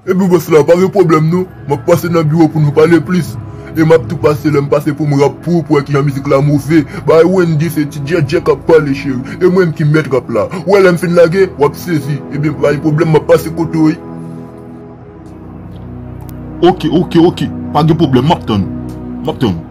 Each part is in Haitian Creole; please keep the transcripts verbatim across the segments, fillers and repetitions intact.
Ebyen bòs la, pa gen pwoblèm non. M ap pase nan biwo pou nou pale plis. E m ap tou pase, lè m pase pou m rap pou ou, pou wè kijan mizik la move. Bay Wendy, se ti djèdjè k ap pale, cheri. E mwen menm ki mèt rap la. Ou wè lè m fin lage, w ap sezi. Ebyen, pa gen pwoblèm, m ap pase kote w, wi. Oke, oke, oke. Pa gen pwoblèm, m ap tann. M ap tann.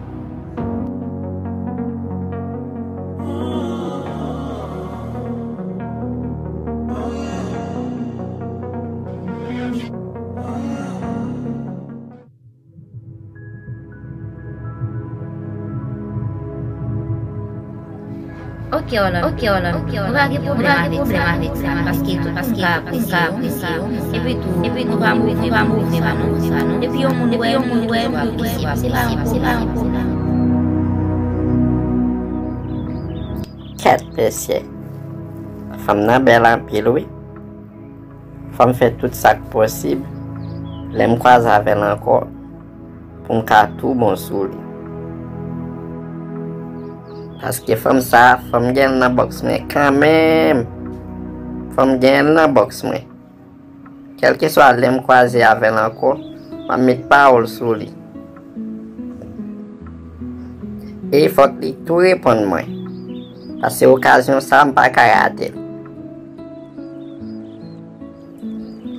Ok, Orlando. Ok, Orlando. Nou pa gen pwoblèm avèk sa, paske tout moun ka apresye w. Epi tou, epi nou pa move, nou pa move sa non. Epi yon moun wè, yon moun wè, yon moun wè, se pa yon pwoblèm. Kèt mesye. Fanm nan bèl anpil wi. Fò m fè tout sa k posib, lè m kwaze avè l ankò, pou m ka tou bon sou li. Paske fanm sa, fò m gen l nan bòks mwen kanmenm. Fò m gen l nan bòks mwen. Kèlkeswa lè m kwaze avè l ankò, m ap met pawòl sou li. E fòk li tou reponn mwen. Paske okazyon sa, m pa ka rate l.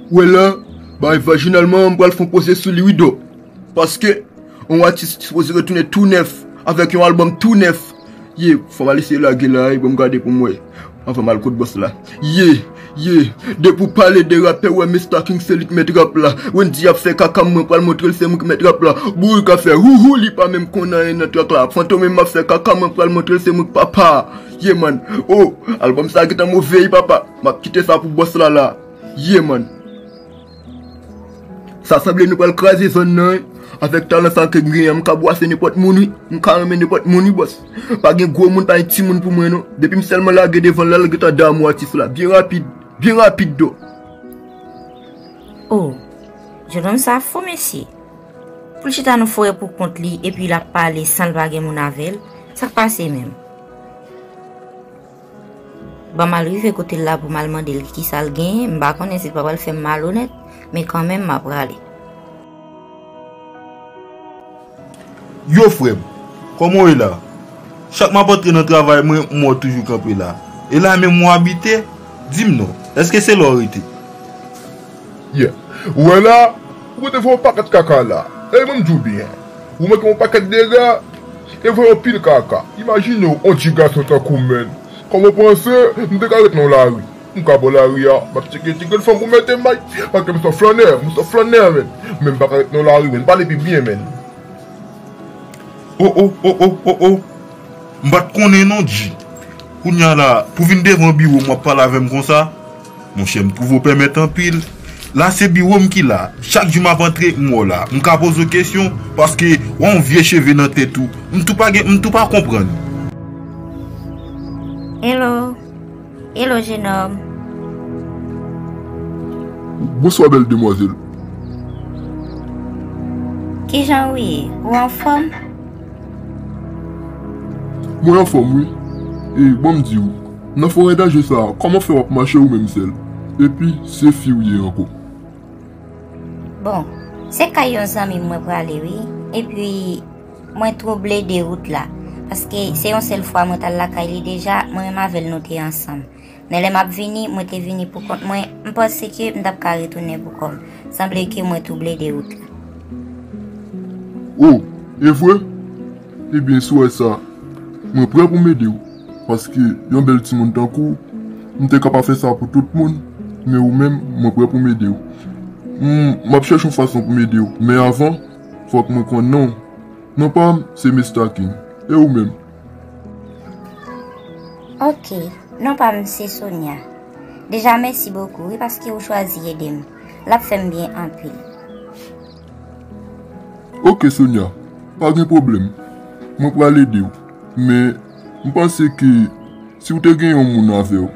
Ou wè la, bay vajinalman an, m pral fè yon pwoze sou li wi, dò. Paske yon atis sipoze retounen tou nèf, avèk yon albòm tou nèf. Ye, fò m al eseye lage la, e ban m gade pou m wè. Anvan m al kot bòs la. Ye, ye, depi w pale de rapè, w wè Mista King se li k mèt rap la. Wendy ap fè kaka, mwen pral montre l se mwen k mèt rap la. Bourik ap fè houhou, li pa menm konn anyen nan trak la. Fantom menm ap fè kaka, mwen pral montre l se mwen k papa. Ye man, oh, albòm sa gentan move wi papa. M ap kite sa pou bòs la la. Yeah man. Sa sanble nou pral kraze zòn nan wi. Avèk talan sa ke m genyen an, m ka bwase nenpòt moun wi. M ka renmen nenpòt moun wi bòs. Pa gen gwo moun, pa gen timoun pou mwen non. Depi m sèlman lage devan l la, l gentan damou atis la. Byen rapid. Byen rapid dò. Oh, jennonm sa fou mesye. Pou l chita nan forè pou kont li epi l ap pale san l pa gen moun avè l. Sa k pase menm? Ban m al rive kote l la pou m al mande l kisa l genyen, m pa konnen si l pa pral fè m malonèt, men kanmenm m a prale. Yo frè m, kòman w ye la? Chak m ap antre nan travay mwen, m wè w toujou kanpe la. E la menm w abite? Di m non, èske se la w rete? Yeah. Ou wè la, ou te fè yon pakèt kaka la. E mwen m di w byen. Ou manke yon pakèt dega, e fè yon pil kaka. Imajine w, yon ti gason tankou w menm. Kòman w panse m te ka ret nan lari? M ka bò lari a, m ap tcheke ti grenn fanm pou mete m bay. Paske m se yon flannè, m se yon flannè, menn. Men m pa ka ret nan lari, menn. Pale pi byen, menn. Oh, oh, oh, oh, oh, oh. M pa t konnen non, G. Kounye a la, pou vin devan biwo m, w ap pale avè m konsa? Monchè, m twouve w pèmèt anpil. La se biwo m ki la. Chak jou m ap antre, m wè w la. M ka poze w kesyon, paske w yon vye cheve nan tèt ou. M tou pa gen, m tou pa konprann. Hello. Hello, jennonm. Bonswa, bèl demwazèl. Kijan w ye? Ou anfòm? Mwen anfòm, wi. E, ban m di w, nan forè danje sa a, kòman fè w ap mache ou menm sèl? Epi, se fi w ye ankò. Bon, se kay yon zanmi m mwen prale, wi. Epi, mwen twouble de wout la. Paske se yon sèl fwa mwen t al lakay li deja, mwen menm avè l nou te ansanm. Men lè m ap vini, mwen te vini pou kont mwen, m panse ke m t ap ka retounen pou kò m. Sanble ke mwen twouble de wout la. Oh, e vre? Ebyen, si w wè sa, mwen prè pou m ede w. Paske yon bèl timoun tankou w, m te ka pa fè sa pou tout moun, men ou menm, mwen prè pou m ede w. M, m ap chèche yon fason pou m ede w, men avan, fòk mwen konn non w. Non pa m, se Mista King. E ou menm? Ok, non pa m, se Sonia. Deja, mèsi bokou, wi, paske ou chwazi ede m. L ap fè m byen anpil. Ok, Sonia, pa gen pwoblèm. Mwen pral ede w. Men, m panse ke si w te gen yon moun avè w,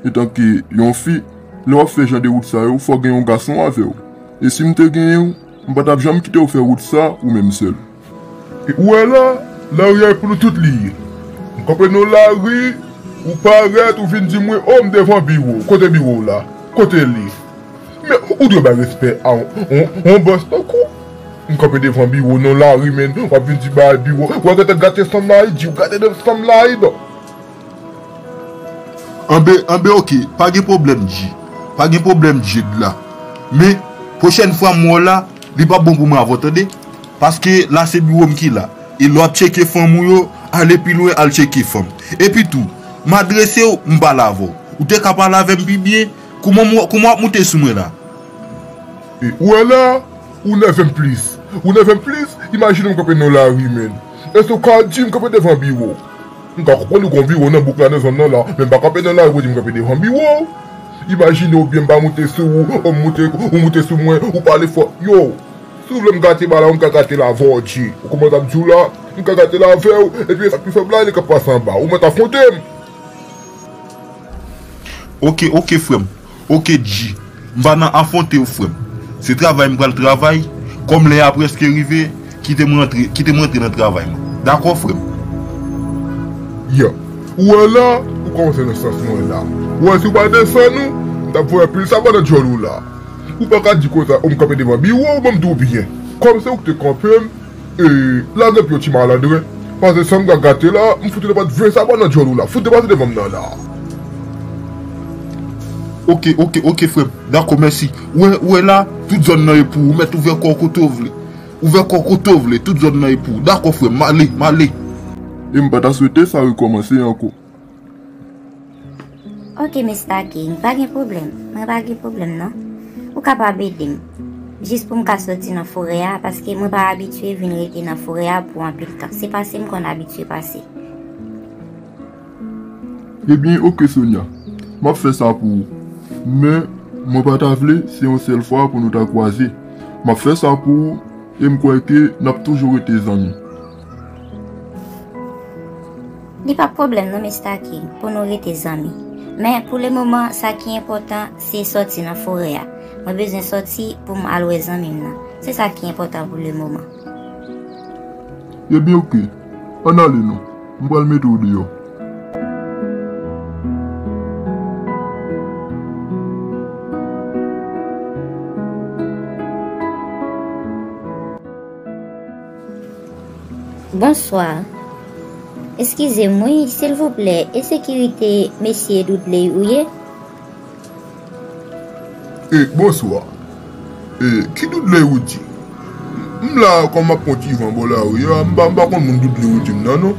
etanke yon fi, lè w ap fè jan de wout sa yo, fò gen yon gason avè w. E si m te genyen w, m pa t ap janm kite w fè wout sa ou menm sèl. E ou wè la, lari a pou nou tout li ye. M kanpe nan lari, ou parèt, ou vin di mwen, o, m devan biwo. Kote biwo w la? Kote l ye? Men ou dwe bay respè a yon, yon, yon bòs tankou. M kanpe devan biwo nan lari, men w ap vin di bagay biwo. W ap gate, gate sanm la, Dji, w gate de sanm la, non. Anben, anben, oke, pa gen pwoblèm, Dji. Pa gen pwoblèm, Dji la. Men, pwochèn fwa m wè w la, li p ap bon pou mwen avè w, tande. Paske la se biwo m ki la. E lè w ap tcheke fanm ou yo, ale pi lwen, al tcheke fanm. Epi tou, m adrese w, m pale avè w. Ou te ka pale avè m pi byen. Kouman m, kouman w ap moute sou mwen la? E, ou wè la, ou nève m plis. Ou nève m plis, imajine m kanpe nan lari, menn. Èske w ka di m kanpe devan biwo? M ka konprann ou gon biwo nan bouk la, nan zòn nan la, men m pa kanpe nan lari pou di m kanpe devan biwo. Imajine w byen m pa moute sou ou, ou moute, ou moute sou mwen, ou pale fò. Yo, si w vle m gate bagay la, m ka gate l avè w, Dji. Ou konprann sa m di w la? M ka gate l avè w, epi sa k pi fèb la, li ka pase anba. Ou mèt afwonte m. Oke, oke, frè m. Oke, Dji. M pa nan afwonte w, frè m. Se travay m pral travay. Kòm lè a prèske rive, kite m rantre, kite m rantre nan travay mwen. Dakò, frè m? Ya. Ou wè la, ou kòmanse nan sans mwen la. Ou wè, si w pa desann ou, m t ap voye pil saba nan djòl ou la. Ou pa ka di konsa, o m kanpe devan biwo w, ban m di w byen. Kòm se ou ki te kanpe m, e, lage pye w ti malandren. Paske san m ka gate la, m fout ou te bat ven saba nan djòl ou la. Fout depase devan m nan la. Oke, oke, oke, frè m. Dakò, mèsi. Ou wè, ou wè la, tout zòn nan e pou ou. Ou mèt ouvè kò w kote w vle. Ouvè kò w kote w vle, tout zòn nan e pou ou. Dakò, frè m, m ale, m ale. E m pa ta swete sa rekòmanse ankò. Ok, Mista King, pa gen pwoblèm. Mwen pa gen pwoblèm, non. Ou kapab ede m. Jis pou m ka soti nan forè a, paske mwen pa abitye vin rete nan forè a pou anpil tan. Se pase m konn abitye pase. Ebyen, ok, Sonia. M ap fè sa pou ou. Men, mwen pa ta vle se yon sèl fwa pou nou ta kwaze. M ap fè sa pou ou, e m kwè ke n ap toujou rete zanmi. Li pa pwoblèm non, Mista King, pou nou rete zanmi. Men, pou lemoman, sa ki enpòtan, se sòti nan forè a. Mwen bezwen sòti pou m al wè zanmi m nan. Se sa ki enpòtan pou lemoman. Ebyen, ok. Ann ale non. M pral mete w deyò. Bonswa. Eskize m wi, silvouplè, e sekirite mesye Dudley ou ye? E, bonswa. E, ki Dudley ou di? M la kòm m ap pran ti van bò lari a, m pa, m pa konn moun Dudley ou di m nan, non.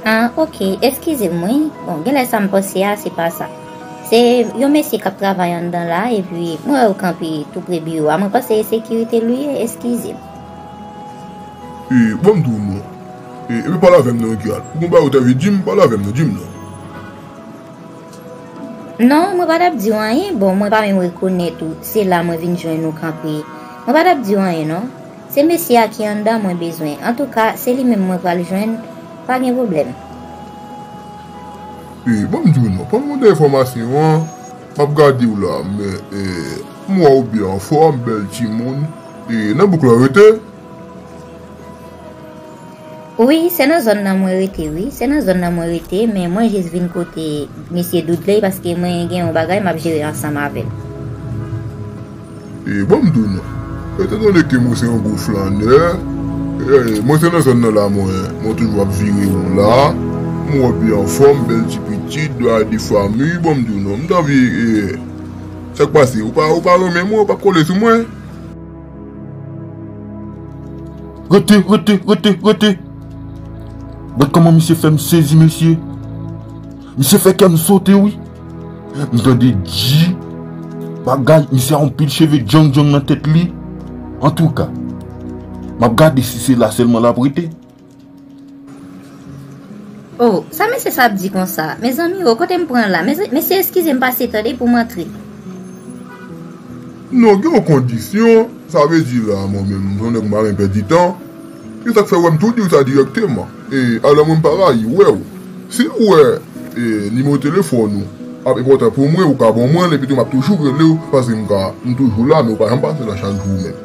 Ah, ok, eskize m wi. Bon, genlè sa m panse a, se pa sa. Se yon mesye k ap travay anndan la, epi mwen wè l kanpe tou pre biwo a. Mwen panse e sekirite l ou ye, eskize m. E, ban m di w non. E, epi pale avè m non, Kial. Ou gon bagay ou te anvi di m, pale avè m non, di m non. Non, mwen pa t ap di w anyen. Bon, mwen pa menm rekonèt ou. Se la mwen vin jwenn ou kanpe. Mwen pa t ap di w anyen, non. Se mesye a ki anndan mwen bezwen. Antouka, se li menm mwen pral jwenn. Pa gen pwoblèm. E, ban m di w non. Ban m yon de enfòmasyon an. M ap gade w la, men, e, m wè w byen anfòm, bèl timoun. E, nan bouk la w rete? Wi, se nan zòn nan mwen rete, wi. Se nan zòn nan mwen rete, men mwen jis vin kote mesye Dudley paske mwen gen yon bagay m ap jere ansanm avè l. E, ban m di w non. Etandone ke mwen se yon gwo flanè, e, mwen se nan zòn nan la mwen, mwen toujou ap vire won la. Mwen wè w byen anfòm, bèl ti pitit, dwa de fanmi, ban m di w non. M t anvi, e, sa k pase? Ou pa, ou pa renmen mwen, ou p ap kole sou mwen? Rete, rete, rete, rete. Gad kòman misye fè m sezi, mesye. Misye fè kè m sote, wi. M tande di bagay, misye a yon pil cheve djang djang nan tèt li. Antouka, m ap gade si se la sèlman l ap rete. Oh, sa mesye sa ap di konsa? Mezanmi, oh, kote m pran la? Mezan-, mesye, eskize m pase tande pou m antre. Non, gen yon kondisyon, sa vle di la, mwen menm, m se yon nèg m pa renmen pèdi tan. E sa k fè w wè m tou di w sa dirèkteman. E, alò mwen m pa rayi wè w. Si w wè, e, nimewo telefòn ou ap enpòtan pou mwen, ou ka ban mwen l, epi tou m ap toujou rele w, paske m ka, m toujou la, men ou pa janm pase la chak jou menm.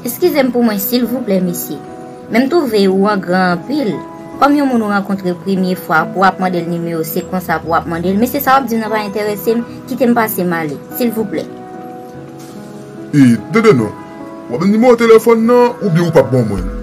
Eskize m pou mwen, silvouplè, mesye. Men m twouve ou an gran anpil. Kòm yon moun ou rankontre premye fwa, pou w ap mande l nimewo, se konsa pou w ap mande l. Mesye, sa w ap di m nan pa enterese m, kite m pase m ale, silvouplè. E, tande non, w ap ban m nimewo telefòn nan oubyen ou p ap ban mwen l?